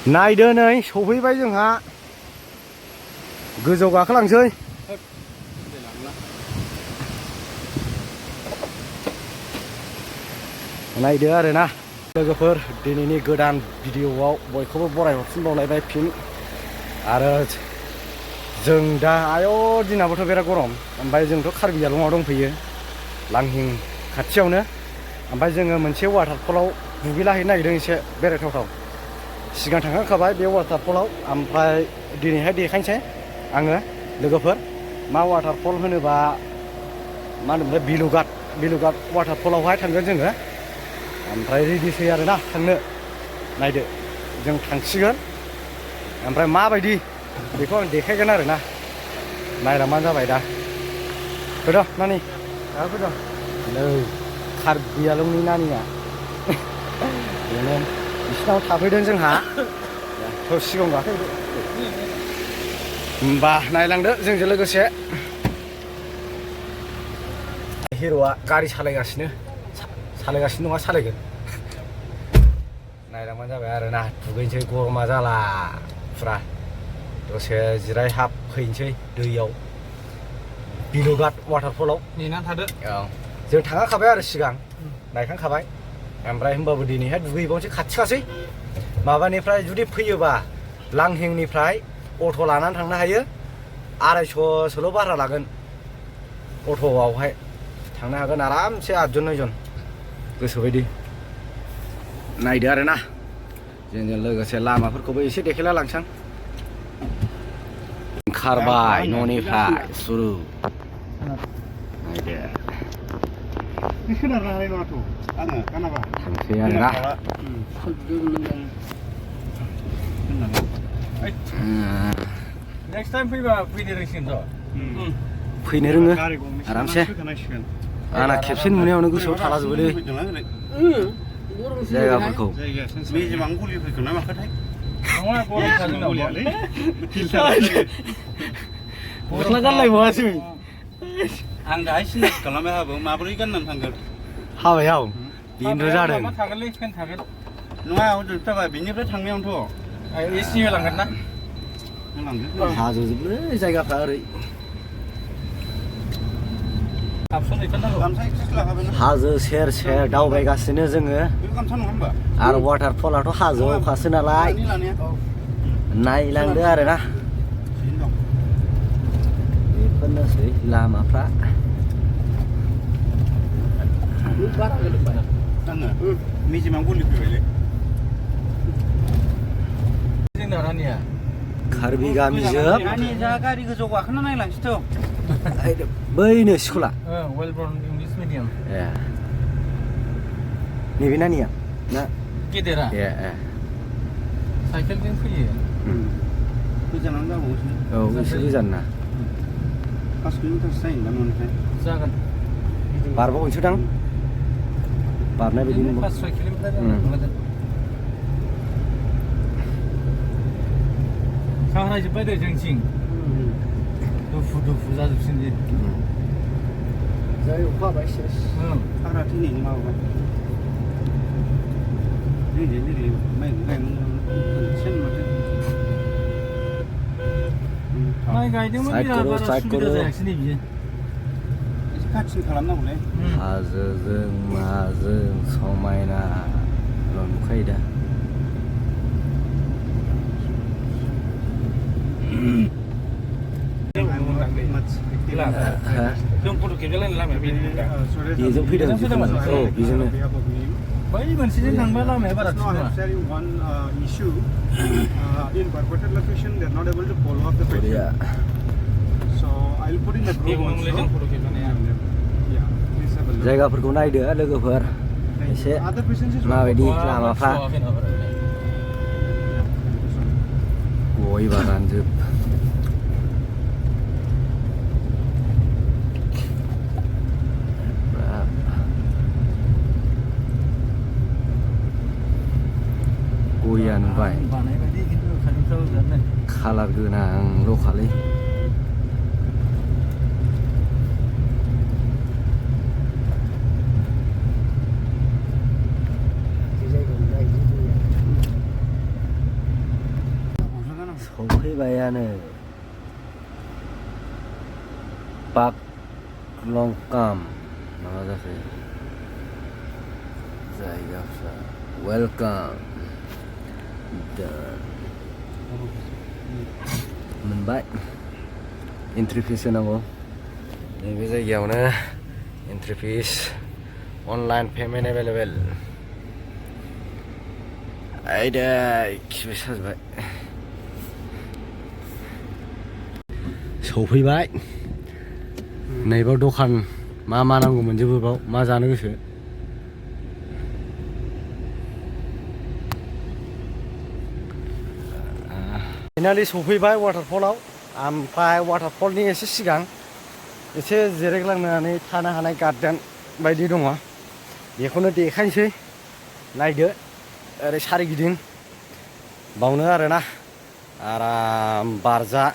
नायदो नै सफैबाय जोंहा गोजौ गाखोलांसै नायदो आरोना लोगोफोर दिनैनि गोदान भिडिअआव बयखौबो बरायहरफिनबावलायबाय फिन आरो जों दा आयौ दिनाबोथ' बिराद गरम ओमफ्राय जोंथ' कार्बि आंलंआव दंफैयो लांहिं खाथियावनो ओमफ्राय जोङो मोनसे वाटारफलाव दुगैलाहैनो नागिरदों एसे बेरायथावथाव सिगां थांखांखाबाय बे वाटारफलाव ओमफ्राय दिनैहाय देखायनोसै आङो लोगोफोर मा वाटारफल होनोबा मा होनोमोनलाय बिलुगाट वाटारफलावहाय थांगोन जोङो ओमफ्राय रेडिसै आरोना थांनो नायदो जों थांसिगोन ओमफ्राय माबायदि बेखौ आं देखायगोन आरोना नायलांबानो जाबाय दा फैद' नानि दा फैद' नै कार्बि आंलंनि नानिया बेनो बिसिनाव थाफैदों जोंहा थ' सिगाङाव गाखोदो होमबा नायलांदो जोंजों लोगोसे हिर'आ गारि सालायगासिनो नङा सालायगोन नायलांबानो जाबाय आरोना दुगैनोसै गरमा जाला फुरा दसे जिरायहाब फैनोसै दैयाव बिलुगाट वाटारफलाव नेनानै थादो औ जों थांखांखाबाय आरो सिगां नायखांखाबाय ओमफ्राय होमबाबो दिनैहाय दुगैबावनोसै खाथिखासै माबानिफ्राय जुदि फैयोबा लांहिंनिफ्राय अट' लानानै थांनो हायो 250सोल' भारा लागोन अट'आवहाय थांनो हागोन आरामसे 8 जन 9 जन गोसोबायदि नायदो आरोना जोंजों लोगोसे लामाफोरखौबो एसे देखायला लांसां ओंखारबाय न'निफ्राय सुरु नायदो थांसै आरोना नेक्स्ट टाइम फैबा फैनो रोंसिगोनथ' फैनो रोङो आरामसे आंना खेबसे नुनायावनो गोसोआव थालाजोबोलै जायगाफोरखौ गस्ला गानलायबावासै आं दाहाय सिनायथि खालामबाय हाबो माबोरै गाननानै थांगोन हाबायाव बेनोथ' जादों थागोनलै फेन थागोन नङा हजों थाबाय बेनिफ्राय थांनायावनोथ' एसि होलांगोन ना हाजोजोबलै जायगाफ्रा ओरै हाजो सेर सेर दावबायगासिनो जोङो आरो वाटारफलाथ' हाजोआवखासो नालाय नायलांदो आरोना बेफोरनोसै लामाफ्रा कार्बि गामिजों गारि गोजौ गाखोना नायलांसैथ' बैनो स्कुला वेल ब्रन इंलिश मिडियाम ए नैबे नानिया ना गेदेरा ए साइकेलजों फैयो गोजानानो जाबावोसो औ एसे गोजान ना 5 किल'मिटारसो जायो दा न'निफ्राय जागोन बारबावनोसैदां बारनाय बायदि 5-6 किल'मिटार जागोन साहारायजोब्बाय दे जोंथिं दुफु जाजोबसिन दे जै अखा हाबाय सेस हाग्रा थैनायनि माबाबाय लिरि माइ गायमोन माइ गायदोंमोन बारा सुबिदा जायाखिसै नै बियो एसे खाथिनि खालामनांगौलै हाजोजों माजों समायना नुखायो दा जों फट' खेबजालायनो लामाया बेजों फैदों औ बेजोंनो बै मोनसेजों थांबा लामाया बारा थिग नङा जायगाफोरखौ नायदो लोगोफोर एसे माबायदि लामाफ्रा गय बागान जोब गया नुबाय खालार गोनांल' खालै सफैबायानो पाक लंकाम माबा जाखो जायगाफ्रा वेलकाम मोनबाय एन्ट्रि फिस होनांगौ नैबे जायगायावनो एन्ट्रि फिस अनलाइन पेमेन्ट एभेलेबेल आयदै खिबाय साजोब्बाय सफैबाय नैबाव दखान मा नांगौ मोनजोबो बाव मा जानो गोसो फाइनालि सफैबाय वाटारफलाव ओमफ्राय वाटारफलनि एसे सिगां एसे जिरायग्लांनानै थानो हानाय गार्डेन बायदि दङ बेखौनो देखायनोसै नायदो ओरै सारिगिदिं बावनो आरोना आराम बारजा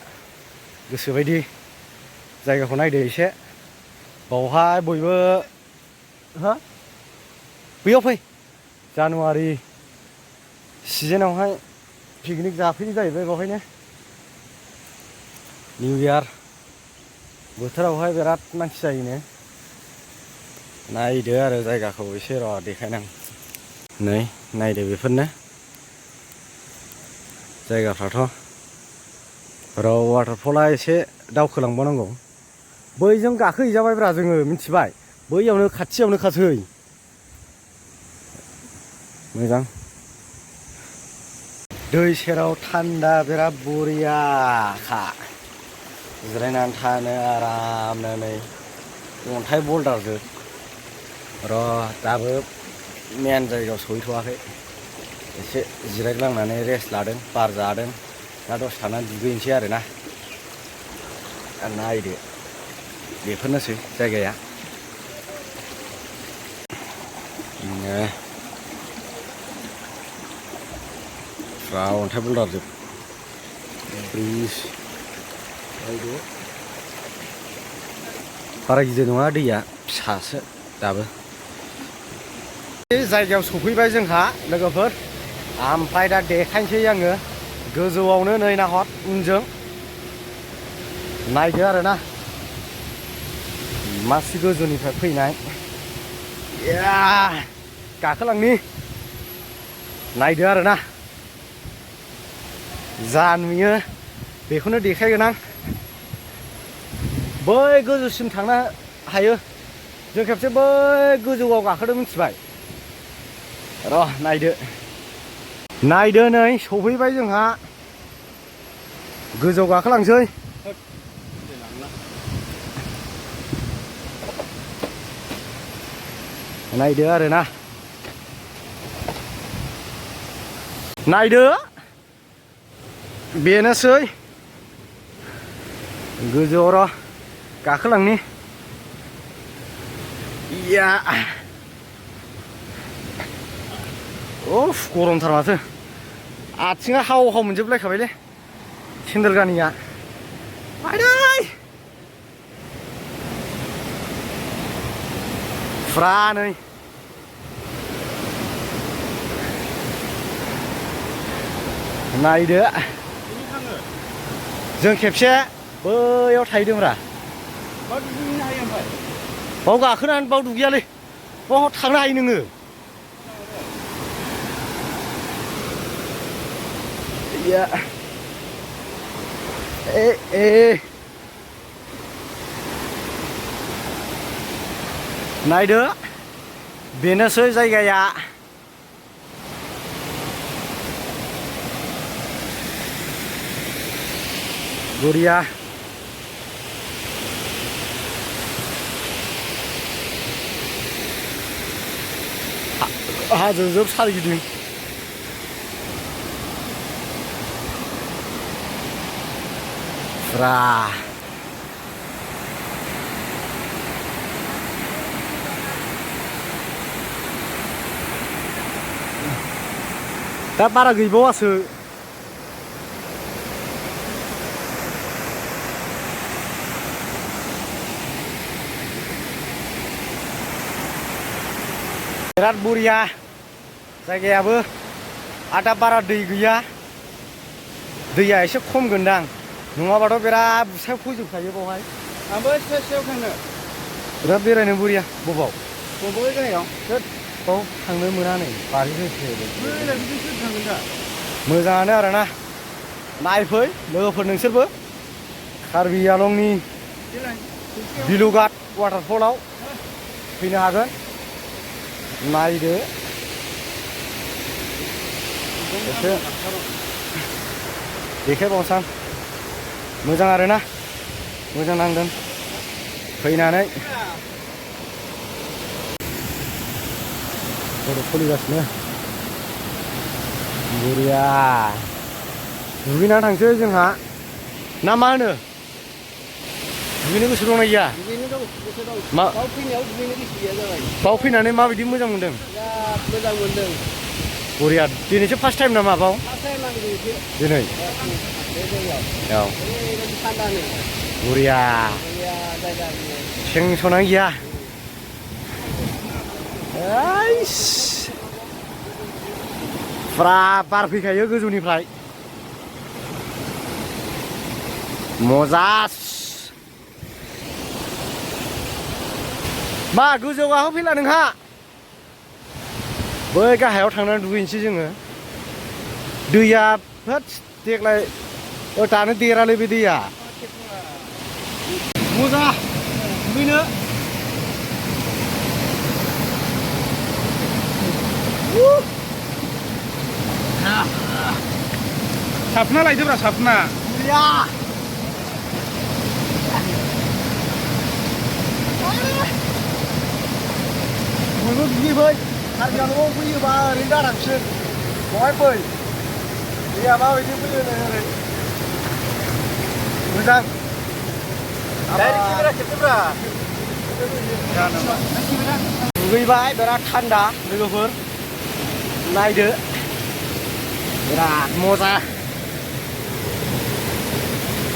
गोसोबायदि जायगाखौ नायदो एसे बावहाय बयबो हो बैयाव फै जानुवारि सिजोनावहाय पिकनिक जाफैनो जाहैबाय बेवहायनो निउ इयार बोथोरावहाय बिराद मानसि जायोनो नायदो आरो जायगाखौ एसे र' देखायनां नै नायदो बेफोरनो जायगाफ्राथ' र' वाटारफला एसे दावखोलांबावनांगौ बैजों गाखोहैजाबायब्रा जोङो मिथिबाय बैयावनो खाथियावनो खासै मोजां दै सेराव थान्दा बिराद बरियाखा जिरायनानै थानो आरामनो नै अन्थाइ बल्डारजों र' दाबो मेन जायगायाव सहैथ'वाखै एसे जिरायग्लांनानै रेस्ट लादों बार जादों दा दसे थानानै दुगैनोसै आरोना नायदो बेफोरनोसै जायगाया फुरा अन्थाइ बल्डारजों ब्रिज बारा गिदिर नङा दैया फिसासो दाबो जायगायाव सफैबाय जोंहा लोगोफोर ओमफ्राय दा देखायनोसै आङो गोजौआवनो नै नाहर उनजों नायदो आरोना मासि गोजौनिफ्राय फैनाय गाखोलांनि नायदो आरोना जा नुयो बेखौनो देखायगोन आं बै गोजौसिम थांनो हायो जों खेबसे बै गोजौआव गाखोदों मिथिबाय र' नायदो नै सफैबाय जोंहा गोजौआव गाखोलांसै नायदो आरोना नायदो बेनोसै गोजौआव र' गाखोलांनि इया उफ गरमथार माथो आथिङा हाव हाव मोनजोबलायखाबायलै सेन्देल गानिया आयदै फुरा नै नायदो जों खेबसे बैयाव थाहैदोंब्रा बाव गाखोनानै बाव दुगैयालै बाव थांनो हायो नोङो नायदो बेनोसै जायगाया बरिया हाजोजों सारिगिदिं फुरा दा बारा गैबावासो बिराद बरिया जायगायाबो आदा बारा दै गैया दैया एसे खमगोनदां नङाबाथ' बिराद बुसाव फैजोबखायो बावहाय आंबो सेयाव थांनो बिराद बेरायनो बरिया बबाव बबे जायगायाव बाव थांनो मोना नै बारि होथे बिदिसो थांगोन दा मोजाङानो आरोना नायफै लोगोफोर नोंसोरबो कार्बि आलंनि बिलुघाट वाटारफलाव फैनो हागोन नायदो एसे देखायबावसां मोजां आरोना मोजां नांदों फैनानै फट' सोलिगासिनो बरिया दुगैनानै थांसै जोंहा ना मा होनो दुगैनो गोसो दंना गैया मा बाव फैनायाव दुगैनो गोसो गैया जाबाय बाव फैनानै माबायदि मोजां मोनदों बिराद मोजां मोनदों बरिया दिनैसो फार्स्ट टाइम नामा बाव दिनै औ बरिया टेनसनानो गैया फुरा बार फैखायो गोजौनिफ्राय मजास मा गोजौआव गाखोफैला नोंहा बै गाहायाव थांनानै दुगैनोसै जोङो दैया होद देग्लाय दानो देरालै बे दैया मोजां दुगैनो साफना लायदोब्रा साफना गैया बयबो दुगैफै कार्बि आलंआव फैयोबा ओरैनो दारांसो बहाय फै दैया माबायदि फैयो नै ओरै मोजां दुगैबाय बिराद थान्दा लोगोफोर नायदो बिराद मजा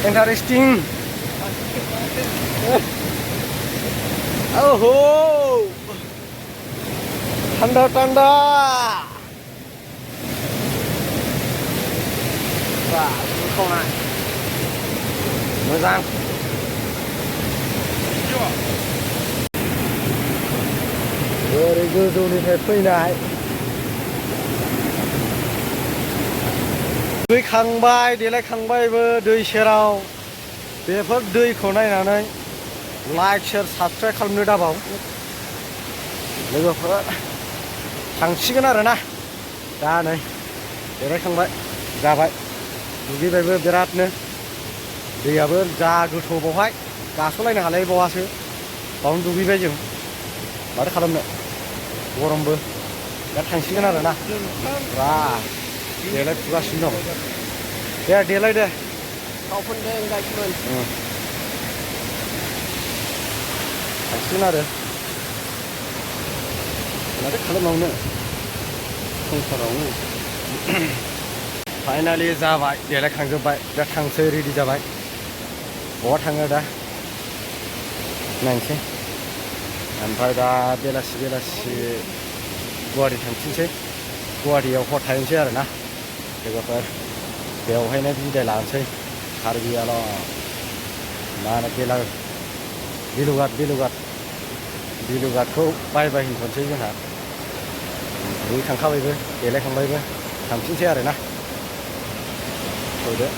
इन्टारेस्टिं ओहो थान्दा थान्दा दुखावनाय मोजां ओरै गोजौनिफ्राय फैनाय दुगैखांबाय देलायखांबायबो दै सेराव बेफोर दैखौ नायनानै लाइक शेयार साबसक्राइब खालामनो दाबाव लोगोफोर थांसिगोन आरोना दा नै देलायखांबाय जाबाय दुगैबायबो बिरादनो दैयाबो जा गोथौ बावहाय गास'लायनो हालायबावासो बावनो दुगैबाय जों माथो खालामनो गरमबो दा थांसिगोन आरोना बा देलायफुगासिनो दं दे देलाय दे थांसिगोन आरो माथो खालामबावनो संसारावनो फाइनालि जाबाय देलायखांजोब्बाय दा थांसै रेडि जाबाय बहा थाङो दा नायनोसै ओमफ्राय दा बेलासि बेलासि गुवाहाटि थांफिनसै गुवाहाटियाव हर थाहैनोसै आरोना लोगोफोर बेवहायनो बिदाय लानोसै कार्बि आलं मा होनो बिलुघाटखौ बाय बाय होनथ'नोसै जोंहा दुगैखांखाबायबो देलायखांबायबो थांफिनसै आरोना फैदो